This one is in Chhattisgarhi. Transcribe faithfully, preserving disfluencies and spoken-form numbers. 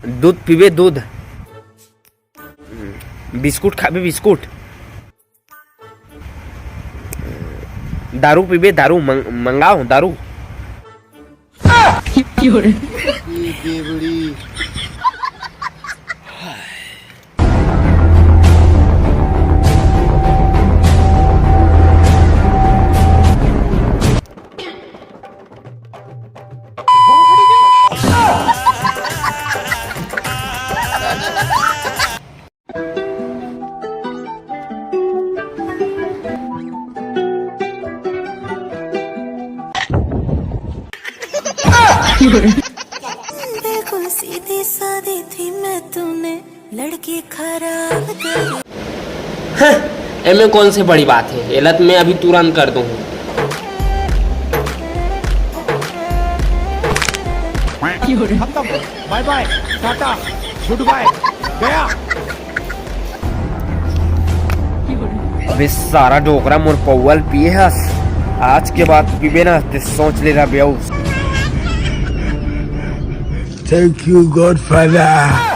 दूध पीबे, दूध। बिस्कुट खाबे, बिस्कुट। दारू पीबे, दारू मंग-, मंगाओ, दारू। बिल्कुल सीधी सादी थी मैं, तूने लड़की खराब कर। एमे कौन से बड़ी बात है, एला तो मैं अभी तुरंत कर दूँ। खत्म। बाय बाय, टाटा, गुड बाय, गया। अबे सारा डोकरा, मोर पौवा ल पिए हस, आज के बाद पीबे ना ते सोच ले रहा बेऊ। Thank you, Godfather.